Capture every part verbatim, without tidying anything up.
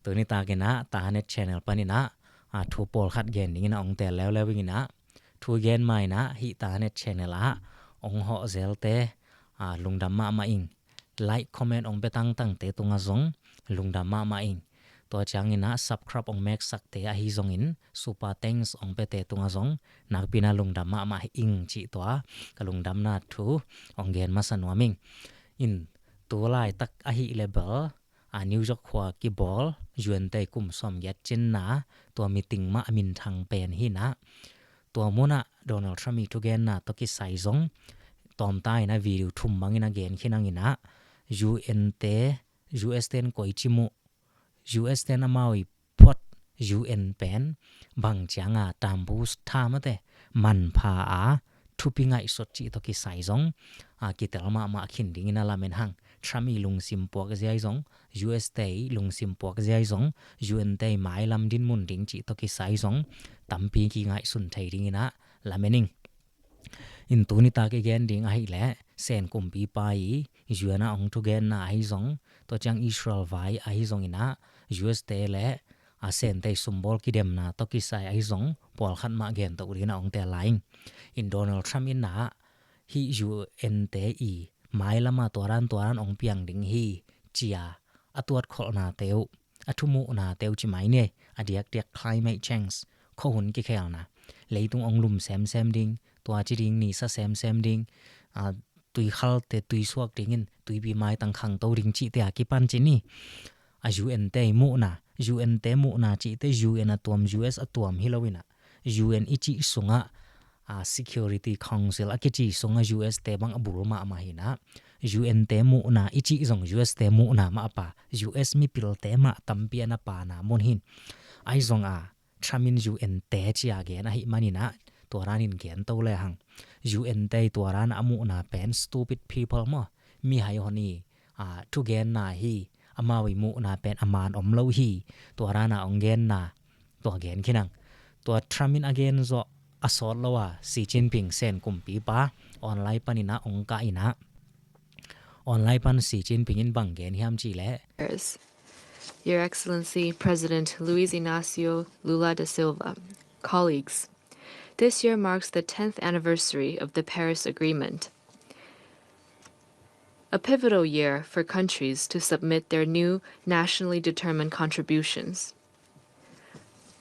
Tuni takin ah Tahanet channel panin ah, a, thu pawlkhat gen dingin ah ong tel leuleu ing in ah, thu gen ma in ah hih Tahanet channel ah ong hawh zelte, a, lungdam mahmah ing. Like, comment ong pia tangtangte tungah zong lungdam mahmah ing. Tua ciangin ah subscribe ong meksakte ahi zongin super thanks ong piate tungah zong nakpi in ah lungdam mahmah ing cih tua ka lungdamna thu ong gen masa nuam ing. In tu laitak ahih leh bel, a, New York khua kibawl U N te kum sawmgiat cinna tua meeting mah a minthang pen hi in ah, tua munah Donald Trump i thugenna tawh kisai zong tawmta in ah video thum bangin a gen khin hang in ah, U N te, U S ten koi ci muh, U S ten amau i phuat U N pen bang cianga tambu tha mate manpha a thupi ngaihsut cih tawh kisai zong, a, kitel mahmah khin dingin a lamen hang. Trump i lungsim puak ziai zong, U S te i lungsim puak ziai zong, U N te i mailam dinmun ding cih tawh kisai zong tampi kingaihsun thei dingin ah lamen ing. In tuni tak i gen ding ahih leh Sen kumpipa i U N ah ong thugenna ahi zong, tua ciang Israel vai ahi zongin ah, U S te le a Sente i sumbawl kidemna tawh kisai ahi zong pawlkhat mah gen to dingin ah ong tel lai ing. In Donald Trump in ah hih U N te i mailam ah tua dan tua dan ong piang ding hi ci-a a tuatkholhnate uh, a thumuhnate uh ci mai ni, a diakdiak climate change, khuahun kikhelna, leitung ong lum semsem ding, tua ci ding, nisa semsem ding, a, tuikhalte tuisuak dingin, tuipi maitang khangto ding cihte a kipan ci ni. A U N te i muhna, U N te muhna cihte U N a tuam, U S a tuam hi lo in ah, U N i cih sungah, a, Security Council a kici sungah U S te bang a bul mahmah hi in ah, U N te muhna i cih zong U S te muhna mah a pa, U S mipilte mah tampi a na pana mun hi in. Ahi zong a, Trump in U N te ci-a gen ahih manin ah, tua danin gen to le hang. U N te tua dan a muhna pen stupid people maw, mihai hon i, a, thugenna hi, amau i muhna pen a man om lo hi, tua dan a ong genna, tua gen khin hang. Tua Trump in a gen zawh a sawt lo a, Xi Jinping Sen kumpipa online panin ah ong kah in ah, online pan Xi Jinping in bang gen hiam cih leh, Your Excellency President Luiz Inácio Lula da Silva, colleagues, this year marks the tenth anniversary of the Paris Agreement, a pivotal year for countries to submit their new nationally determined contributions.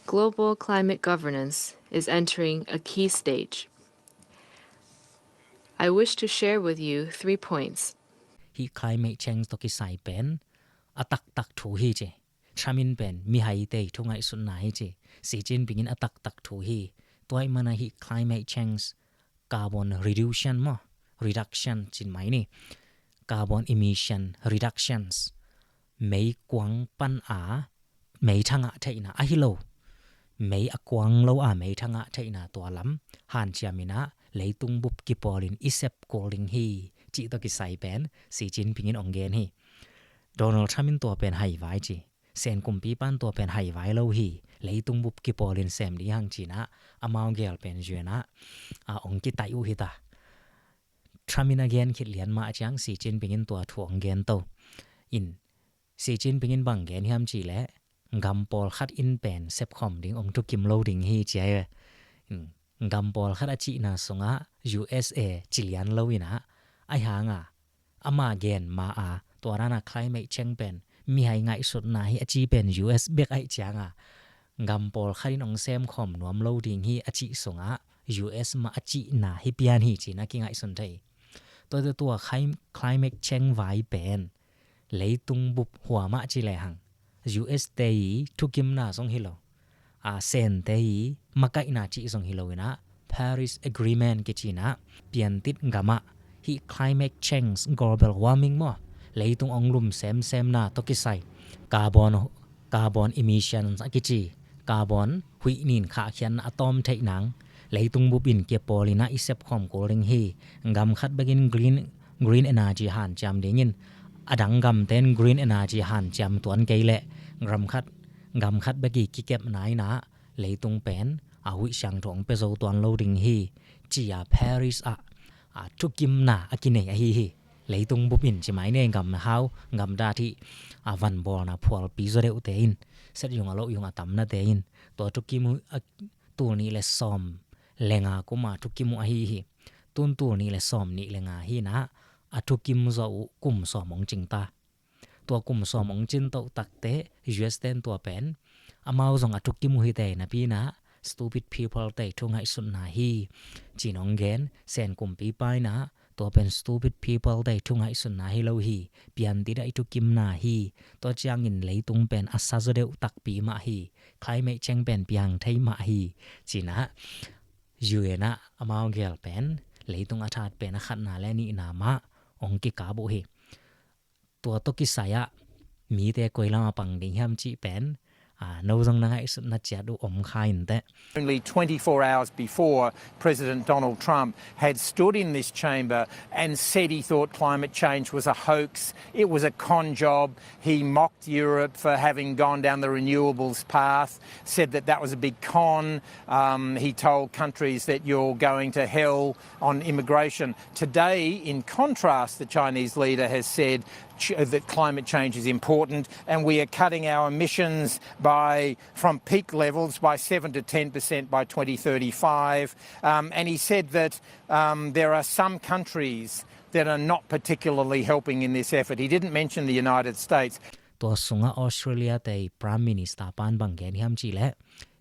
Global climate governance is entering a key stage. I wish to share with you three points. Hih climate change tawh kisai pen a taktak thu hi ci. Trump in pen mihaite i thu ngaihsutna hi ci. Xi Jinping in a taktak thu hi. Tua ahih mana hih climate change, carbon reduction maw, reduction cin mai ni. Carbon emission reductions. Meikuang pan a meithangah theihna ahi lo, mei a kuang lo a meithangah theihna tua lam hanciam in ah, leitung bup kipawlin i sep kul ding hi cih tawh kisai pen Xi Jinping in ong gen hi. Donald Trump in tua pen haivai ci. Sen kumpipan tua pen haivai lo hi, leitung bup kipawlin sem ding hang ci in ah, amau gel pen U N ah, a, ong kitaih uh hi ta. Trump in a gen khit lian mah ciang Xi Jinping in tua thu ong gen to. In Xi Jinping in bang gen hiam cih leh, gam pawlkhat in pen sepkhawm ding ong thukim lo ding hi ci a hi ve. In gam pawlkhat a cihna sungah U S A ci lian lo in ah, ahi hang a, ama gen ma a, tua dan a climate change pen mihai ngaihsutna hi a ci pen U S bek ahih ciang a, gam pawlkhat in ong semkhawm nuam lo ding hi a cih sungah U S mah a cihna hi pian hi ci in a kingaihsun thei. Tua, tua, tua clim-, climate change vai pen leitung bup hua mah ci le hang, U S te i thukimna zong hi lo, a, Sente i makaihna cih zong hi lo in ah, Paris Agreement kici in ah, piantit gam ah hih climate change, global warming maw, leitung ong lum semsemna tawh kisai, carbon, carbon emissions a kici, carbon huih nin khahkhiatna a tawm theih nang, leitung bup in kipawl in ah i sepkhawm kul ding hi. Gam khat bekin green, green energy hanciam dingin, a dang gamten green energy hanciam tuan kei leh gam khat, gam khat bek i kikepna in ah leitung pen a huih siangtho ong pia zo tuan lo ding hi, ci-a Paris ah, a, thukimna a kinei ahi hi. Leitung bup in ci mai ni, gam hau gam dat hi, a van bawlna phualpi zaw deuhte in, set yung a loh yung a tamnate in, tua thukim uh a tul nih le sawm le nga kum a thukim uh ahi hi. Tun tul nih le sawm nih le nga hi na, a thukim zawh uh kum sawm hong cing ta. Tua kum sawm hong cin toh takte U S ten tua pen amau zong a thukim uh hi tei napi na, stupid people tei thu ngaihsutna hi, ci-in hong gen. Sen kumpipa in ah tua pen stupid people tei thu ngaihsutna hi lo hi, piantit ah i thukimna hi. Tua ciangin leitung pen a sa zaw deuh takpi mah hi, climate change pen piang thei mah hi, ci-in ah U N ah amau gel pen leitung a that pen a khatna le nihna mah hong kikap uh hi. Tua tawh kisai ah mite koi lam a pang ding hiam cih pen, ah, no zong na ngaihsutna ciat uh om kha inteh. Only twenty-four hours before, President Donald Trump had stood in this chamber and said he thought climate change was a hoax, it was a con job. He mocked Europe for having gone down the renewables path, said that that was a big con. Um, he told countries that you're going to hell on immigration. Today, in contrast, the Chinese leader has said ch-, that climate change is important and we are cutting our emissions by, from peak levels by seven to ten percent by twenty thirty-five. Um, and he said that, um, there are some countries that are not particularly helping in this effort. He didn't mention the United States. Tua sungah Australia tei Prime Minister pan bang gen hiam cih leh,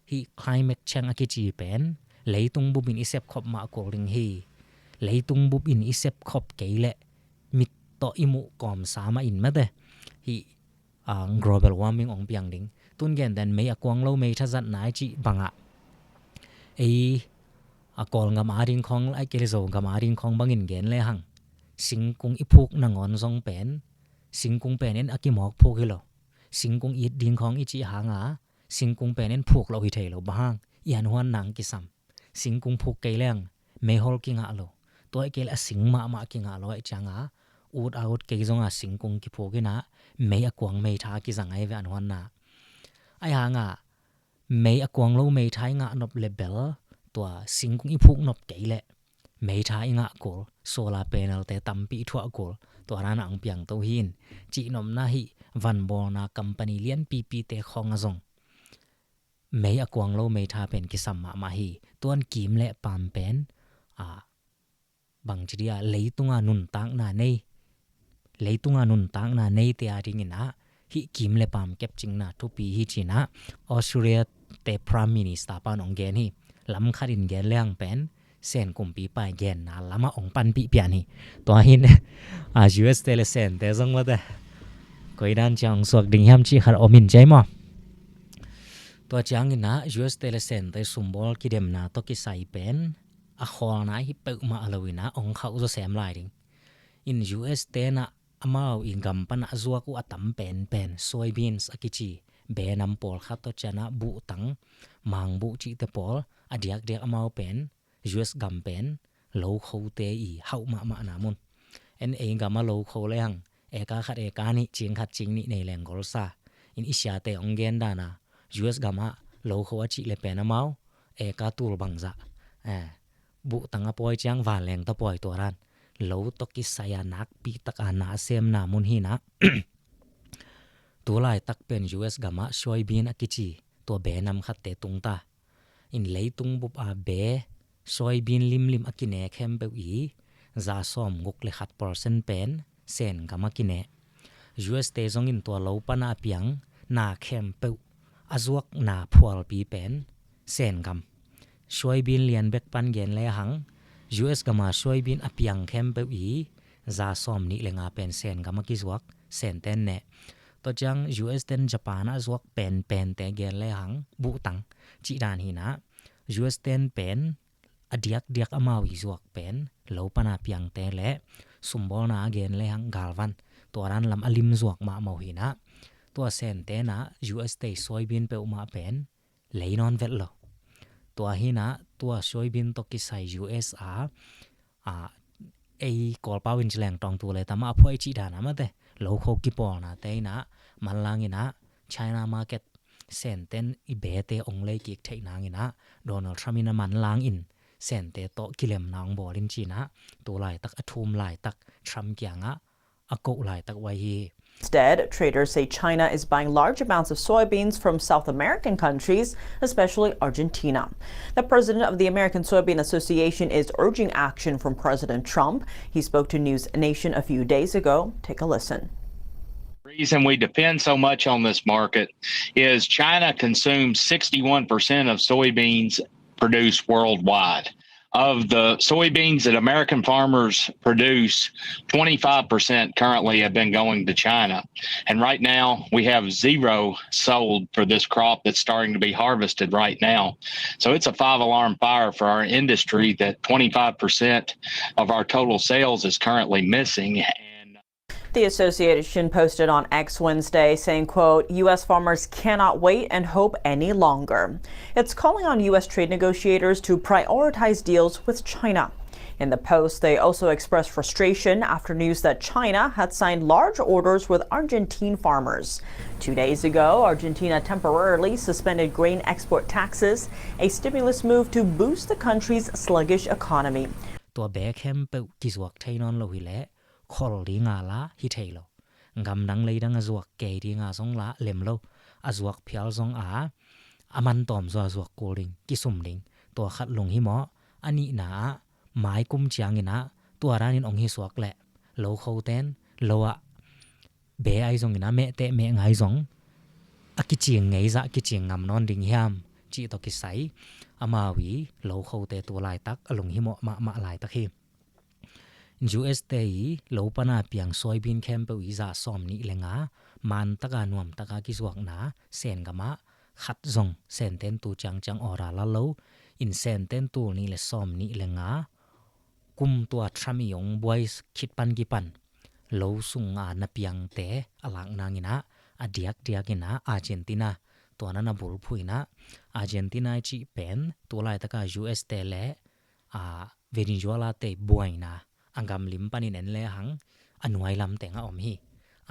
hih climate change a kici pen leitung bup in i sepkhop mah kul ding hi. Leitung bup in i sepkhop kei leh mit tawh i muh kawmsa mah in mate, hih, ah, global warming hong piang ding. Tun genten mei a kuang lo mei tha zatna i cih bangah, ei, a Kawlgam a ding khawng, a kei le Zogam a ding khawng bangin gen lehang, singkung i phuk nangawn zong pen, singkung pen in a kimawk phuk hi lo. Singkung it ding khawng i cih hanga singkung pen in phuk loh hi thei lo. Bang hang? I anhuan nang kisam. Singkung phuk kei leng meihol kingah lo. Tua hi kei le a sing mahmah kingah lo ahih cianga ut a ut kei zonga singkung kiphuk in ah mei a kuang mei tha kizang ahi ve anhuanna. Ahi hanga mei a kuang lo mei tha i ngah nop le bel, tua singkung i phuk nop kei leh mei tha i ngah kul, solar panel te tampi i thuah kul, tua dan a hong piang to hi in, cihnopna hih vanbawlna company lianpipite khawng a zong mei a kuang lo mei tha pen kisam mahmah hi. Tuan kim le pam pen, a, bangci dia, leitunga nuntakna nei, leitunga nuntakna neite a dingin ah hih kim le pam kepcingna thupi hi, ci-in ah Australia te Prime Minister pan hong gen hi. Lam khatin gen lehang pen Sen kumpipa i genna lamah hong panpih pian hi. Tua hi in, a, U S te le Sente zong mate koi dan ciang hong suak ding hiam cih khat om in ci-a maw. Tua ciangin ah U S te le Sente sumbawl kidemna tawh kisai pen a khawlna hi peuhmah lo in ah hong khauh zawsem lai ding. In U S te in ah amau i gam pan a zuak uh a tam penpen soybeans a kici be nam pawlkhat tawh ciangin ah buhtang, mangbuh cihte pawl a diakdiak amau pen U S gam pen lokhote i hauh mahmahna mun. En ei gam a lokho lehang eka khat eka nih, cing khat cing nih nei leng golsa. In i siate hong gen dan a U S gam ah lokho a cih le pen amau eka tul bangzah, eh, buhtang a pawi ciang vanleng tawh pawi, tua dan lo tawh kisai a nakpi tak a na a semna mun hi in ah. Tu laitak pen U S gam ah soybean a kici tua be nam khatte tung ta. In leitung bup a be soybean limlim a kine khempeuh i za sawm guk le khat percent pen Sen gam a kine. U S te zongin tua lo pan a piang na khempeuh a zuakna phualpi pen Sen gam. Soybean lian bek pan gen lehang, U S gam a soybean a piang khempeuh i za sawm nih le nga pen Sen gam a kizuak, Sente in ne. Tua ciang U S ten Japan a zuak penpente gen lehang buhtang cih dan hi in ah, U S ten pen a diakdiak amau i zuak pen lo pan a piangte le sumbawlna a gen lehang galvan, tua dan lam a lim zuak mahmah uh hi in ah, tua Sente in ah U S te soybean peuhmah pen lei nawn vet lo. Tua hi in ah tua soybean tawh kisai U S a, a, ei Kawlpau in ci leng tawngtu le tama a phuai cih dan a mate lokho kipawlnate in ah manlang in ah China market Senten i bete hong lei kik theih nang in ah Donald Trump in a manlang in Sente tawh kilemna hong bawl in cinah, tu laitak a thum laitak Trump kiangah a koh laitak uh ahi hi. Instead, traders say China is buying large amounts of soybeans from South American countries, especially Argentina. The president of the American Soybean Association is urging action from President Trump. He spoke to News Nation a few days ago. Take a listen. The reason we depend so much on this market is China consumes sixty-one percent of soybeans produced worldwide. Of the soybeans that American farmers produce, twenty-five percent currently have been going to China. And right now, we have zero sold for this crop that's starting to be harvested right now. So it's a five alarm fire for our industry that twenty-five percent of our total sales is currently missing. And The association posted on X Wednesday saying, quote, "U S farmers cannot wait and hope any longer." It's calling on U S trade negotiators to prioritize deals with China. In the post, they also expressed frustration after news that China had signed large orders with Argentine farmers. Two days ago, Argentina temporarily suspended grain export taxes, a stimulus move to boost the country's sluggish economy. Tua bek khempeuh kizuak thei nawn lo hileh khol dinga la hi thei lo. Gamdang leidang a zuak kei dinga zong la lem lo. A zuak phial zong a a man tawm zaw a zuak kul ding, kisum ding. Tua khat lunghimawh. A nihna ah mai kum ciangin ah tua danin ong hi suak leh lokhoten lo ah be ai zongin ah mehteh meh ngai zong a kicing ngei zah kicing ngam nawn ding hiam cih tawh kisai amau i lokhote tu laitak a lunghimawh mahmah laitak hi. U S te i lo pana piang soybean khempeuh i zah sawm nih le nga man taka nuam taka kizuakna Sen gamah khat zong Senten tu ciangciang order la lo in Senten tu nih le sawm nih le nga kum tua Trump i ong buai khit pan kipan lo sunga na piangte a lak nangin ah a diakdiakin ah Argentina tua na na bulphuh in ah Argentina i cih pen tu laitaka U S te le a Venezuela te buaina a gamlim panin en le hang a nuai lam teng a om hi.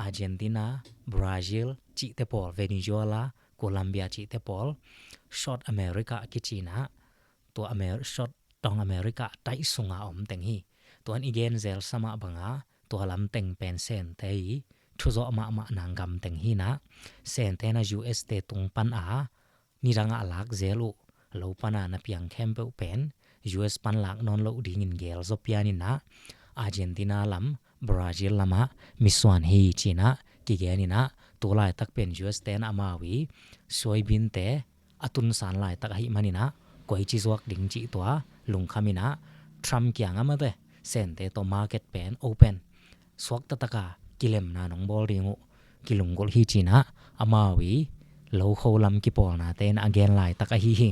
Argentina, Brazil cihte pawl, Venezuela, Colombia cihte pawl South America kicinah tua Amer South tawng America taih sunga om teng hi. Tuan i gen zel samah banga tua lam teng pen Sente i thuzawh mahmah nang gam teng hinah Sente na U S te tung pan a nidangah a lak zel uh lo pana na piang khempeuh pen U S pan lak nawn loh dingin gel zaw pianinah Argentina lam Brazil lamah misuan hi cinah kigeninah tu laitak pen U S ten amau i soybean te a tunsan laitak ahih maninah koici zuak ding cih tua lungkhaminah Trump kiang amate Sente tawh market pen open suaktataka kilemna nong bawl ding uh kilunggulh hi cinah amau i lokho lam kipawlnate in a gen laitak ahi hi.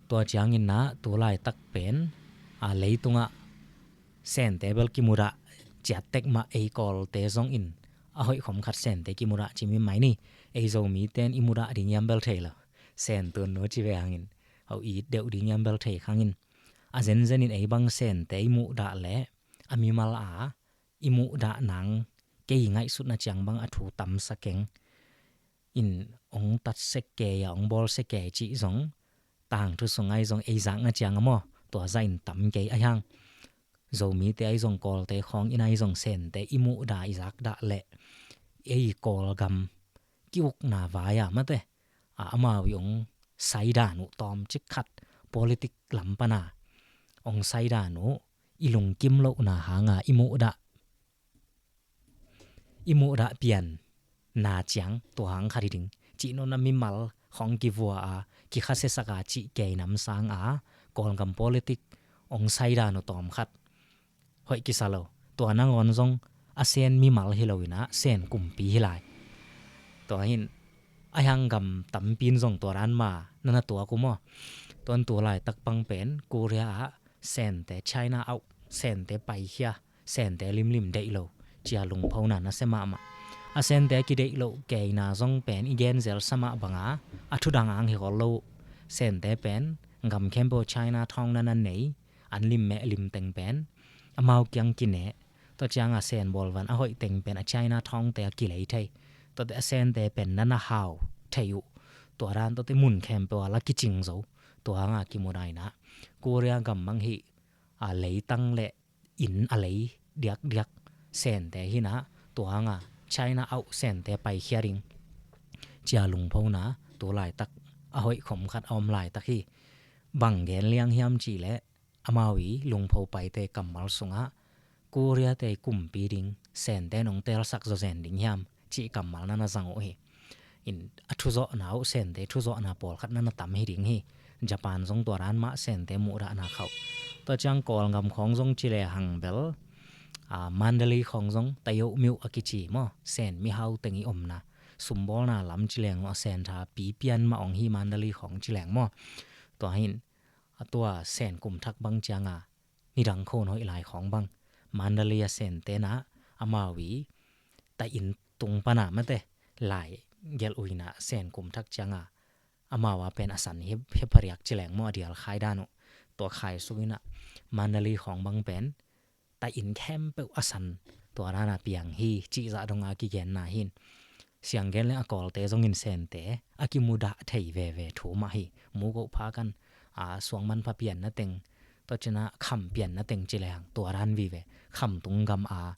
Tua cianginnah tu laitak pen a leitungah Sente bel kimudah ciattek mah ei Kawlte zongin a hoih khom khat Sente kimudah cimi mai ni. Ei Zomite in i mudah ding iam bel thei lo. Sen tun nu ci ve hangin ho it deuh ding iam bel thei khangin a zenzenin ei bang Sente i muhdah le a mimal a i muhdah nang kei ngaihsutna ciang bang a thu tamsa keng in ong tatse kei a ong bawlse kei cih zong tangthu sung ai zong ei zakna ciang a maw tua zahin tam kei ai hang. Zomite ai zong Kawlte khawng in ai zong Sente i muhdah i zakdah leh ei Kawlgam kiukna vai a mate a amau i ong saidan uh tawmcik khat politik lam pana ong saidan uh i lungkim lohna hanga i muhdah i muhdah pian na ciang tua hang khat hi ding cih nona mimal khawng kivua a kikhasiasak a cih kei nam sang a Kawlgam politik ong saidan uh tawm khat hoih kisa lo. Tua nangawn zong a Sen mimal hi loinah Sen kumpi hi lai. Tua hin a hiang gam tampi in zong tua dan ma nana tuak uh maw? Tuan tu laitak pang pen Korea ah Sente China auh Sente paikhia Sente limlim deih lo cia lungphona nasia mahmah. A Sente kideih loh keina zong pen i genzel samah banga a thudang ang hi khol lo uh. Sente pen gam khempeuh China thawng nana nei an lim meh lim teng pen amau kiang kineh tua cianga Sen bawlvan a hoih teng pen a China thawngte a kilei thei. Tuate a Sente pen nana hau thei uh. Tua dan tuate mun khempeuh a la kicing zo. Tua hanga kimudaina Korea gam mang hi a leitang le inn a lei diakdiak Sente hinah, tua hanga China auh Sente paikhia ding cia lungphona tu laitak a hoih khom khat a om laitak hi. Bang gen liang hiam cih leh amau i lungpho paite kammal sungah Korea te kumpi ding Sente nong telsak zawzen ding hiam cih kammal na na zang uh hi. In a thuzawhna uh Sente thuzawhna pawlkhat na na tam hi ding hi. Japan zong tua dan mah Sente muhdahna khauh. Tua ciang Kawlgam khawng zong ci le hang bel a Mandalay khawng zong Tayo miuh a kici maw, Sen mihau teng i omna sumbawlna lam ci leng maw, a Sen tha pipian mah ong hi Mandalay khawng ci leng maw. Tua hin a tua Sen kum thak bang cianga nidang khon hoih lai khawng bang Mandalay a Sente na amau i ta inn tung pana mate lai gelh uina Sen kum thak cianga amau a pen a san hi hephariak ci leng maw, a dial khai dan uh. Tua khai sungina Mandalay khawng bang pen ta inn khempeuh a san tua dana piang hi cih zah donga kigenna hin. Sianggen le a Kawlte zongin Sente a kimudah thei veve thu mah hi. Mukoh pha kan a suangman pha pianna teng, tua cina kham pianna teng ci le hang tua dan vive. Kham tung gam a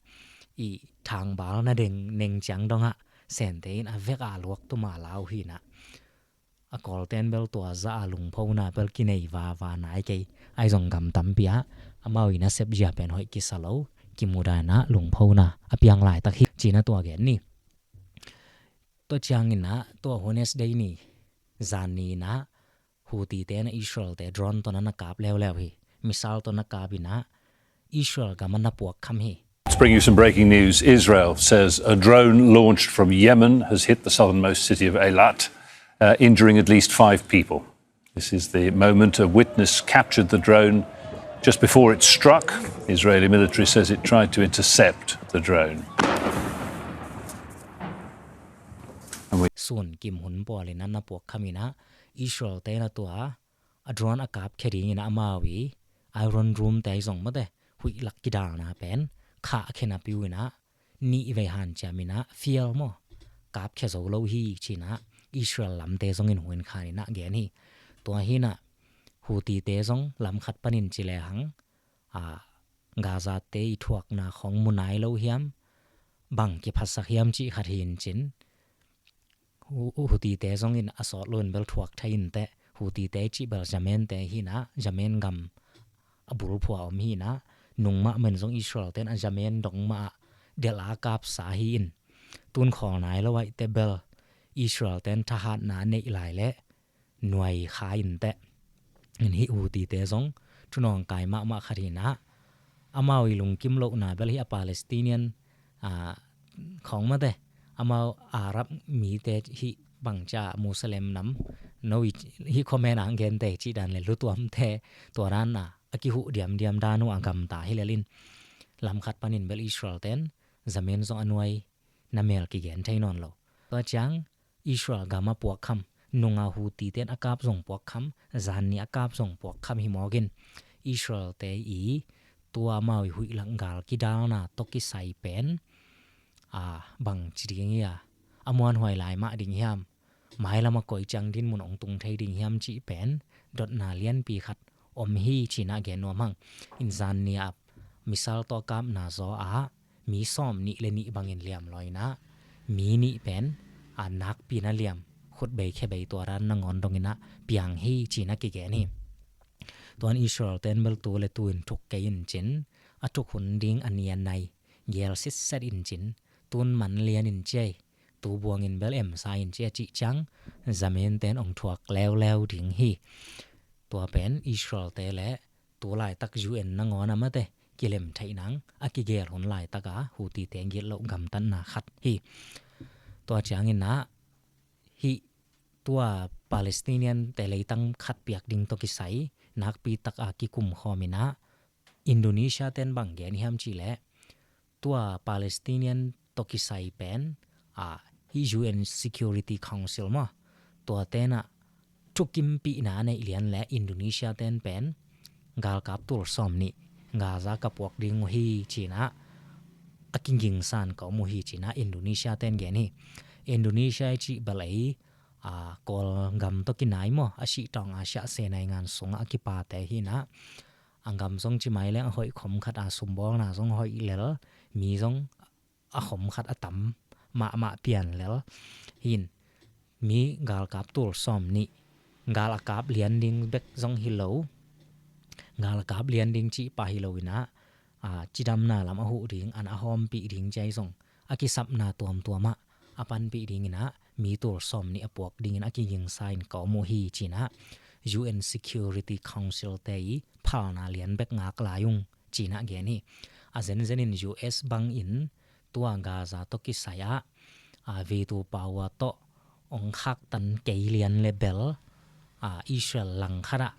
i thangbal na deng neng ciang dongah Sente in a vek a luak tuma lau hinah. A Kawlten bel tua za a lungphona bel kinei vava nai kei. Ai zong gam tampi ah amau i nasep zia pen hoih kisa lo, kimudana lungphona a piang laitak hi cina tua gen ni. Tua cianginah tua Wednesday ni zan ninah Houthi te na Israel te drone tawna na kap leuleu hi. Missile tawna kap inah Israel gama na puak kham hi. Let's bring you some breaking news. Israel says a drone launched from Yemen has hit the southernmost city of Eilat, uh, injuring at least five people. This is the moment a witness captured the drone just before it struck. Israeli military says it tried to intercept the drone. Sun kim hun pawlin a na puak khaminah Israel te na tua a drone a kap khia dingin amau i Iron Dome te zong mate huih lak kidalna pen khah khia napi uinah nih vei hanciaminah fial maw, kap khia zo lo hi cinah Israel lamte zongin hun khaninah gen hi. Tua hinah Houthi te zong lam khat panin ci le hang a Gaza te i thuakna khong mu nai lo hiam, bang kiphatsak hiam cih khat hi in cin Hu- Houthi te zongin a sawt loin bel thuak thei in teh. Houthi te cih bel Yemen te hinah, Yemen gam a bulphua om hinah, nungmah men zong Israel ten a Yemen dongmah ah delh a kapsa hi in. Tun khawl nai lo aih te bel Israel ten thahatna a neih lai leh nuai kha in teh. In hih Houthi te zong thunawng kai mahmah khat hinah, amau i lungkim lohna bel hih a Palestinian a khong mate, amau Arab mite hih bangcia Muslim nam no i hih comment a hang gente cih dan le lutuamte tua dan a a kihuh diamdiam dan uh a gamta hi lelin lam khat panin bel Israel ten Yemen zong a nuai na mel kigen thei nawn lo. Tua ciang Israel gam a puak kham, nunga Houthi ten a kap zong puak kham, zanni a kap zong puak kham hi mawkin Israel te i tua amau i huih lak gal kidalna tawh kisai pen a bang ci ding ia a muanhuai lai mah ding hiam, mailam a koi ciang dinmun ong tung thei ding hiam cih pen dotna lianpi khat om hi cinah gen nuam hang. In zanni a missile tawh kapna zaw ah mi sawm nih le nih bangin liam lawinah mi nih pen a nakpi na liam, khutbei khebei tua dan nangawn donginah piang hi cinah kigen hi. Tuan Israel ten bel tu le tu in thuk kei in cin, a thuk hun ding a ni a nai gel sitset in cin, tun man lian in ciai, tu buangin bel emsa in cia cih ciang Yemen ten ong thuak leuleu ding hi. Tua pen Israel te le tu laitak U N nangawn a mate kilem theih nang a kigel hun laitak a Houthi te gitloh gamtatna khat hi. Tua cianginah hih tua Palestinian te leitang khat piak ding tawh kisai nakpi tak a kikum khawminah Indonesia ten bang gen hiam cih leh tua Palestinian tawh kisai pen a hih U N Security Council maw, tua tenah thukimpihna a neih lian le Indonesia ten pen galkap tul sawm nih Gaza ka puak ding uh hi cinah a kigingsan ka om uh hi cinah Indonesia ten gen hi. Indonesia i cih bel ei a, Kawlgam tawh kinai maw, a sih tawng a siah se nai ngan sungah a kipate hi inah, a gam zong ci mai leng a hoih khom khat a, sumbawlna zong hoih lel, mi zong a khom khat a tam mahmah pian lel hi in, mi galkap tul sawm nih, gal a kap lian ding bek zong hi lo, gal a kap lian ding cih pah hi lo inah, a, cidamna lam a huh ding, an a hawmpih ding ci ai zong, a kisapna tuamtuamah a panpih ding inah, mi tul sawm nih a puak dingin a kigingsa in ka om uh hi ci inah, U N Security Council te i phalna lian bek ngak lai ung ci inah gen hi. A zenzen in U S bangin tua Gaza tawh kisai ah, a, veto power tawh ong khaktan kei lian le bel, a, Israel langkhat ah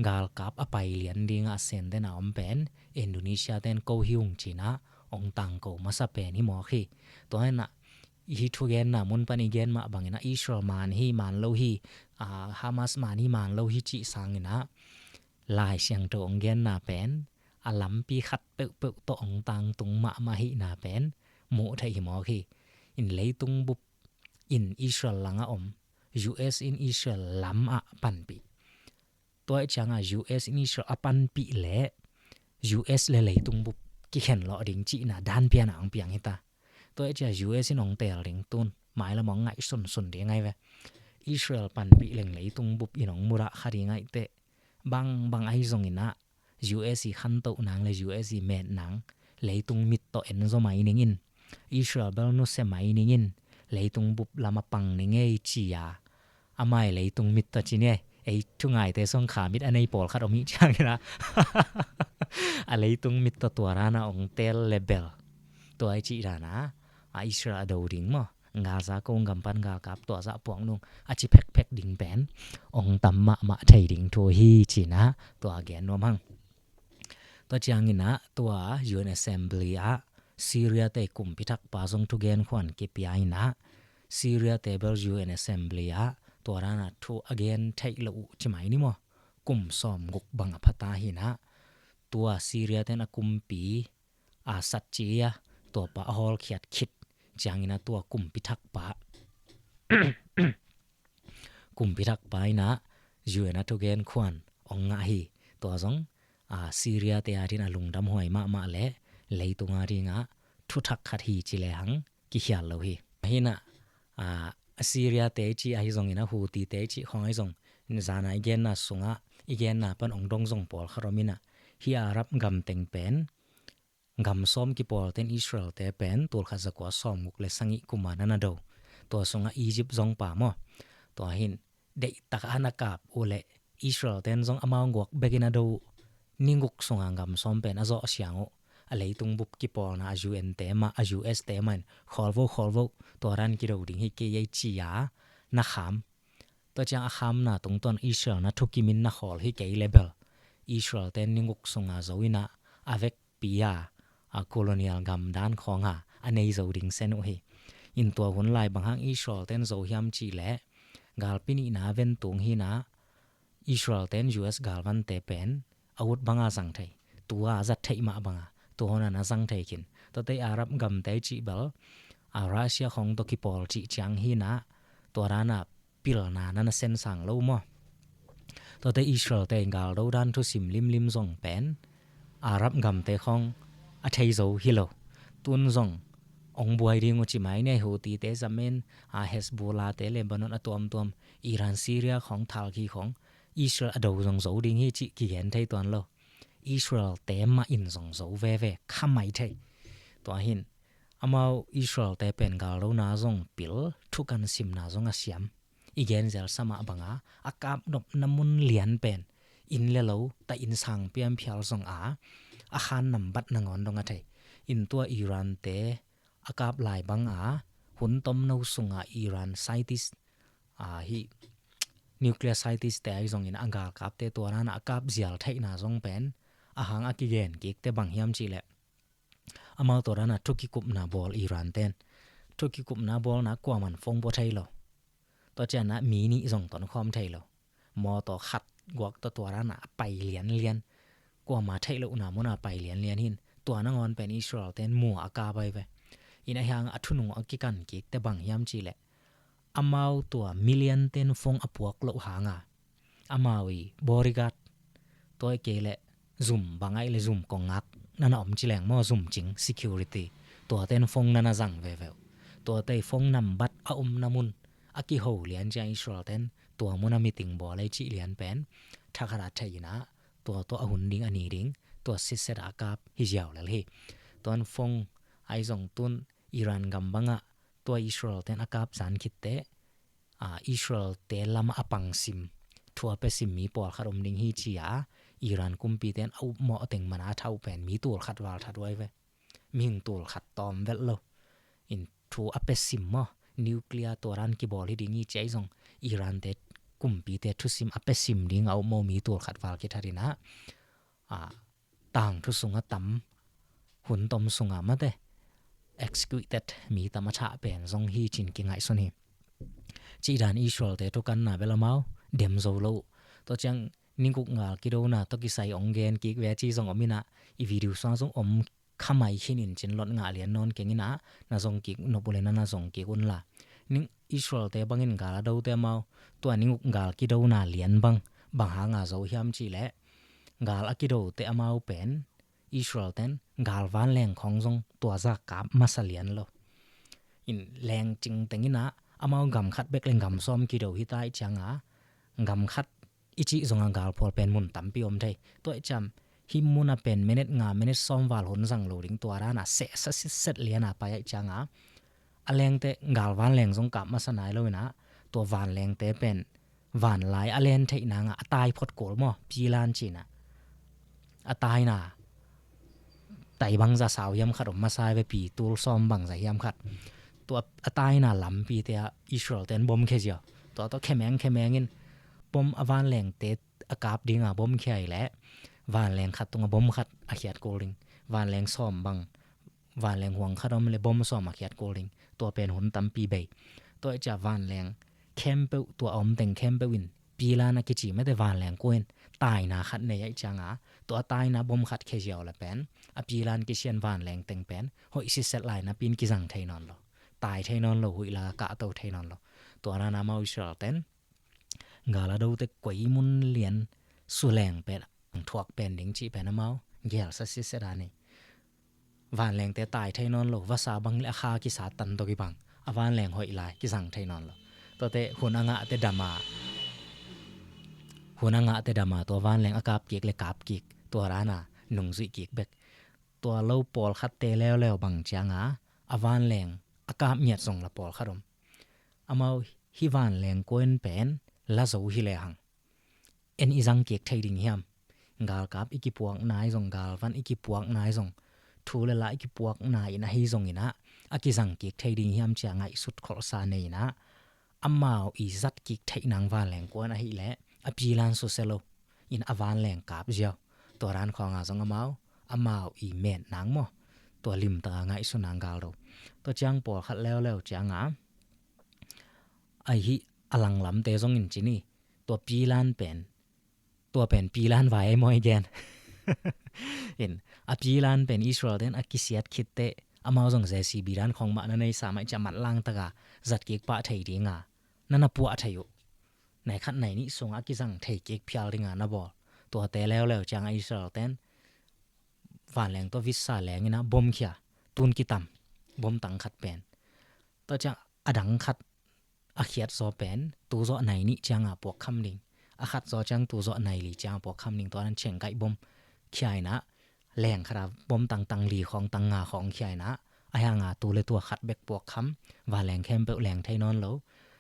galkap a pai lian dingah a sente na om pen Indonesia ten ko hi ung ci inah ong tangko masa pen hi mawk hi. Tua inah hih thugenna mun pan i gen mah bang inah Israel man hi man lo hi, a, Hamas man hi man lo hi cih sang inah Lai Siangtho ong genna pen a lampi khat peuhpeuh tawh ong tangtung mahmah hihna pen muh theih hi mawk hi. In leitung bup in Israel langah om, U S in Israel lamah panpih. Tua ih ciangah U S in Israel a panpih leh U S le leitung bup kikhen lawh ding cihna dan pianah ong piang hi ta. Tua ih ciah U S in ong teel ding tun, mailam ong ngaih sunsun ding ai ve. Israel panpih leng leitung bup in ong mudah kha ding ai teh. Bang bang ai zong inah U S i khantoh nang le U S i met nang leitung mit tawh en zaw mai ning in, Israel bel nusia mai ning in, leitung bup lam a pang ning ei ci a, amai leitung mit tawh ci ni ei, ei thungaite song kha mit a nei pawlkhat om ih ciang inah a leitung mit tawh tua dan a ong teel le bel, tua ai cih dan a, a Israel a do ding maw, Gaza kong gam pan galkap tua zah puak nung a ci phekphek ding pen ong tam mahmah thei ding thu hi ci inah tua gen nuam hang. Tua ciang inah tua U N Assembly ah Syria te kumpi thakpa zong thugen khuan kipia inah, Syria te bel U N Assembly ah tua dan a thu a gen theih loh uh ci mai ni maw, kum sawm guk bang a pha ta hi inah, tua Syria ten a kumpi Assad ci a, tua pa a hawlkhiat khit ciang inah tua kumpi thakpa kumpi thakpa inah U N a thugen khuan ong ngah hi. Tua zong, a, Syria te a dingin a lungdam huai mahmah le leitung a dingah thuthak khat hi ci le hang kikhial lo hi. Hi inah, a, Syria te i cih ahi zong inah, Houthi te i cih khawng ahi zong, zana i genna sungah i genna pan ong dong zong pawlkhat om inah, hih Arab gam teng pen gam sawm kipawl ten Israel te pen tulkhat zakua sawmguk le sagih kum a na na do. Tua sungah Egypt zong pa maw. Tua hi in deihtak a na kap uh leh Israel ten zong amau guak bekin a do uh. Ni guk sunga gam sawm pen a zawh siang uh. A leitung bup kipawlna a U N te mah, a U S te mah in khawlvo khawlvo, tua dan kido ding hi kei ei ci a na kham. Tua ciang a khamna tungtawn Israel na thukimin na khawl hi kei le bel, Israel ten ni guk sunga zo inah a vekpi a, a colonial gam dan khawng a a nei zo ding sen uh hi. In tua hun lai bang hang Israel ten zo hiam cih leh, galpi nihna a ventung hi inah, Israel ten U S galvante pen a ut banga zang thei, tua a zat theih mah banga tua hun a na zang thei khin. Tuate Arab gamte i cih bel, a, Russia khawng tawh kipawl cih ciang hi inah, tua dan a pilna na na sen sang lo maw. Tuate Israel te galdo dan thusim limlim zong pen Arab gamte khawng a thei zo hi lo. Tun zong ong buai ding uh ci mai ni ei, Houthi te, Yemen, a, Hezbollah te, Lebanon a tuamtuam, Iran, Syria khawng, Turkey khawng, Israel a do zong zo ding hi cih kigen thei tuan lo. Israel te mah in zong zo veve kha mai thei. Tua hi in amau Israel te pen galdona zong pil, thukan simna zong a siam. I gen zelsa mah banga a kap nopna mun lian pen inn le lo ta, inn sang piamphial zong a, a khan nambat nangawn dong a thei. In tua Iran te a kap lai banga hun tomno sunga Iran scientist, a, hih nuclear scientist te ahi zongin a galkapte tua dan a a kap zial theihna zong pen a hang a kigen kikte bang hiam cih leh, amau tua dan a thukikupna bawl Iran ten, thukikupna bawlna kuaman phone pua thei lo. Tua ciang a mi nih zong tonkhawm thei lo. Mawtaw khat guak tawh tua dan a a pai lianlian, kuama theih lohna mun a pai lianlian hi in, tua nangawn pen Israel ten mua a kap ahi ve. In a hiang a thunung a kikan kikte bang hiam cih leh, amau tua million ten phone a puak loh hanga amau i bodyguard, tua i kei le zum bang ai le zum kong ngak nana om ci leng maw, zum cing security, tua ten phone nana zang veve uh. Tua tei phone nambat a omna mun a kiho lian ciang Israel ten tua mun a meeting bawl ei cih lian pen thakhat a thei inah tua tua a hun ding a ni ding tua sitset a kap hi ziau lel hi. Tuan phone ai zong tun Iran gam bangah tua Israel ten a kap zan khitte, a, Israel te lama a pangsim, thu a pesim mi pawlkhat om ding hi ci-a Iran kumpi ten a upmawh teng mana a thau pen mi tulkhat val that uai ve. Mihing tulkhat tawm velh lo. In thu a pesim maw, nuclear tua ran kibawl hi ding hi ci ai zong Iran te kumpi te thusim a pesim ding a upmawh mi tulkhat val kithat inah, a, tangthu sunga tam, hun tom sunga mate executed mi tam a thah pen zong hi cin kingaihsun hi. Cih dan Israel te thukanna bel amau dem zo lo uh. Tua ciang ninguk ngal kidona tawh kisai ong gen kik ve ci zong om inah i video suang zong om khamai khin in cin lot ngah lian nawn keng inah na zong kik nop uh le nana zong kik unla. Ning Israel te bangin gal a dote amau tua ninguk ngal kidona lian bang bang hanga zo hiam cih leh gal a kidote amau pen Israel ten gal vanleng khawng zong tua zak kap masa lian lo. In leng cing teng inah amau gam khat bek le gam sawm kido hi ta i cianga gam khat i cih zonga gal phual pen mun tampi om thei. Tua i ciam hih muna pen minute nga minute sawm val hun zang lo ding tua dana sehsa sitset liana pai a i cianga a lengte gal vanleng zong kap masa nai lo inah tua vanlengte pen vanlai a len theih nanga a tai phot kul maw, pilan cinah a taina tai bangza sau hiam khat om masa ve, pi tul sawm bangza hiam khat. Tua a taina lampite ah Israel ten bom khia ziau. Tua tawh khemeng khemeng in bom a vanlengte a kap dinga bom khia i leh vanleng khat tunga bom khat a khiat kul ding, vanleng sawm bang vanleng huang khat om le bom sawm a khiat kul ding. Tua pen hun tampi bei. Tua i cia vanleng khempeuh, tua a om teng khempeuh in pilan a kici mete vanleng kua in taina khat nei a i cianga tua taina bom khat khia ziau le pen a pilan kisian vanleng teng pen hoih siset lai napi in kizang thei nawn lo, tai thei nawn lo, huih la kahto thei nawn lo. Tua nana amau Israel ten gal a dote koi mun lian suleng pen ang thuak pen ding cih pen amau gelsa siset a nei. Vanlengte tai thei nawn lo, vasa bang le a kha kisa tan dok i bang a vanleng hoih lai kizang thei nawn lo. Tuate hun a ngahte dama hun a ngahte dama tua vanleng a kap kik le kap kik, tua rana nungzuih kik bek. Tua lo pawlkhatte leuleu bang cianga a vanleng a kap ngiat zong la pawlkhat om. Amau hi vanleng kua in pen la zo hi le hang en i zang kik thei ding hiam? Galkap i kipuak nai zong, galvan i kipuak nai zong, thu le la i kipuak nai in ahi zong inah a kizang kik thei ding hiam cia ngaihsut kholhsa nei inah amau i zat kik theih nang vanleng kua in ahih leh a pilan suse lo in a vanleng kap ziau. Tua ran khawnga zong amau amau i met nang maw, tua limtaka ngaihsun nang gal do. Tua ciang pawlkhat leuleu cianga ahi a langlamte zong in cini tua pilan pen tua pen pilan vai ai maw i gen. In a pilan pen Israel ten a kisiat khitte amau zong J C B dan khong mah na nei sa mai cia mat langtaka zat kik pah thei dinga na na puah thei uh. Nai khat nai nih sunga a kizang thei kik phial dinga na bawl. Tuate leuleu cianga Israel ten vanleng tua visa leng ina bom khia, tun kitam bom tang khat pen. Tua ciang a dang khat a khiat zaw pen tu zawh nai nih cianga puak kham ding, a khat zaw ciang tu zawh nai li cianga puak kham ding, tua nan chengkaih bom khia ina leng khata bom tang tang li khawng tang nga khawng khia ina a hianga tu le tua khat bek puak kham, vanleng khempeuh leng thei nawn lo.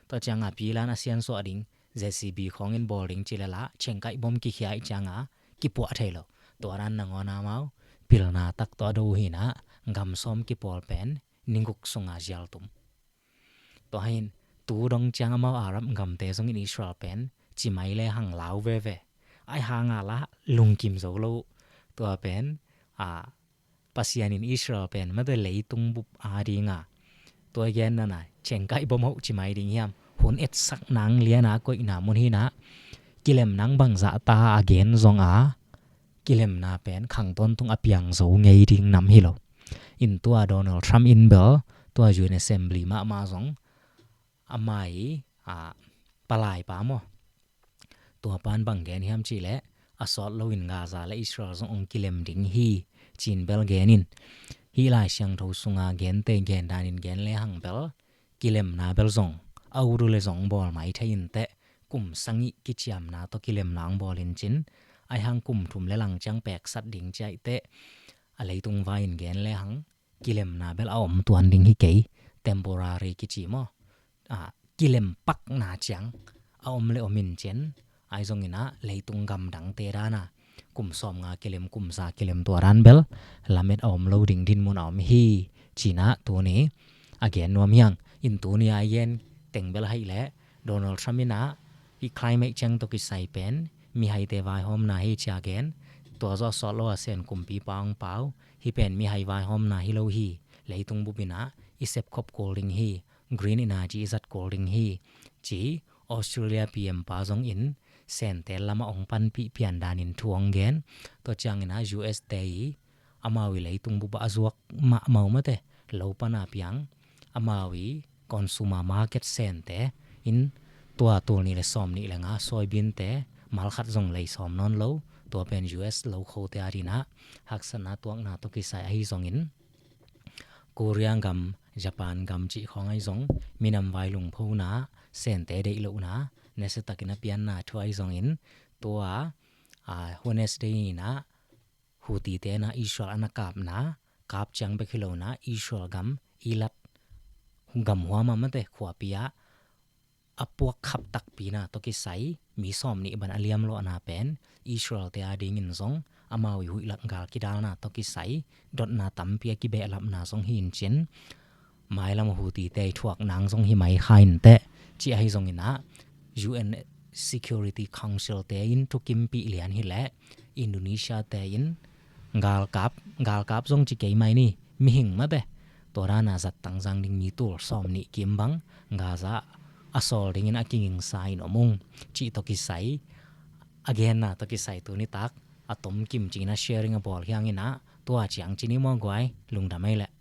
Tua cianga pilan a siansuah ding, J C B khawng in bawl ding ci le la chengkaih bom kikhia i cianga kipuah thei lo. Tua nan nangawn amau pilna tak tua do hina gam sawm kipawl pen ninguk sunga zial tum. Tua hin tu dong ciang amau Arab gamte zongin Israel pen cimai le hang lau veve. Ai hanga la lungkim zo lo. Tua pen a Pasian in Israel pen mate leitung bup a dinga tua gen nana chengkaih bom hoh cimai ding hiam? Hun etsak nang liana koihna mun hina kilem nang bangzah ta a gen zonga kilemna pen khang tawntung a piang zo ngei ding nam hi lo. In tua Donald Trump in bel tua U N Assembly mahmah zong amah i, a, palai pa maw, tua pan bang gen hiam cih leh, a sawt loin Gaza le Israel zong hong kilem ding hi, ci-in bel gen in. Hih Lai Siangtho sunga gente gen danin gen lehang bel, kilemna bel zong a ut uh leh zong bawl mai thei inteh, kum sagih kiciamna tawh kilemna hong bawl in cin, ahih hang kum thum le lang ciang peksat ding ci-a ihteh, a leitung vai-in gen lehang kilemna bel a om tuan ding hi kei, temporary kici maw, a, kilem pakna ciang a om le om in cin, ahi zongin ah leitung gamdangte dan a kum sawmnga kilem, kum za kilem, tua dan bel lamet a om lo ding dinmun a om hi, ci-in ah tuni a gen nuam hi hang. In tuni a i gen teng bel ahih leh Donald Trump in ah hih climate change tawh kisai pen mihaite vaihawmna hi ci-a gen, tua zawh a sawt lo a Sen kumpipa hong pau, hih pen mihai vaihawmna hi lo hi, leitung bup in ah i sepkhop kul ding hi, green energy i zat kul ding hi, ci. Australia P M pa zong in Sente lamah hong panpih pian danin thu hong gen. Tua ciangin ah U S te i amau i leitung bup ah a zuak mahmah uh mate, lo pan a piang, amau i consumer market Sente in tua tul nih le sawm nih le nga soybean te malkhat zong lei sawm nawn lo, tua pen U S lokhote adingin ah haksatna tuakna tawh kisai ahi zongin, Korea gam, Japan gam cih khawng ahi zong, minam vai lungphona, Sente deih lohna, nasiatakin a pianna thu ahi zongin, tua, a, Wednesday ni-in ah Houthi te in ah Israel a na kapna, kap ciang bek hi lo-in ah Israel gam Eilat gam huam ah mate, khuapi ah a puak khap takpina tawh kisai mi sawm nih bang a liamluahna pen Israel te adingin zong amau i huih lak gal kidalna tawh kisai dotna tampi a kibehlapna zong hi in cin, mailam Houthi te i thuak nang zong hi mai kha inteh, ci ahi zongin ah U N Security Council te in thukimpih lian hi leh Indonesia te in galkap, galkap zong ci kei mai ni, mihing mate, tua dan a zat tangzang ding mi tul sawm nih kim bang Gaza a sawl dingin a kigingsa in om ung, cih tawh kisai a genna tawh kisai tuni tak a tomkim ci-in ah sharing a bawl hi hangin ah, tua ciang ci ni maw guai, lungdam ei leh.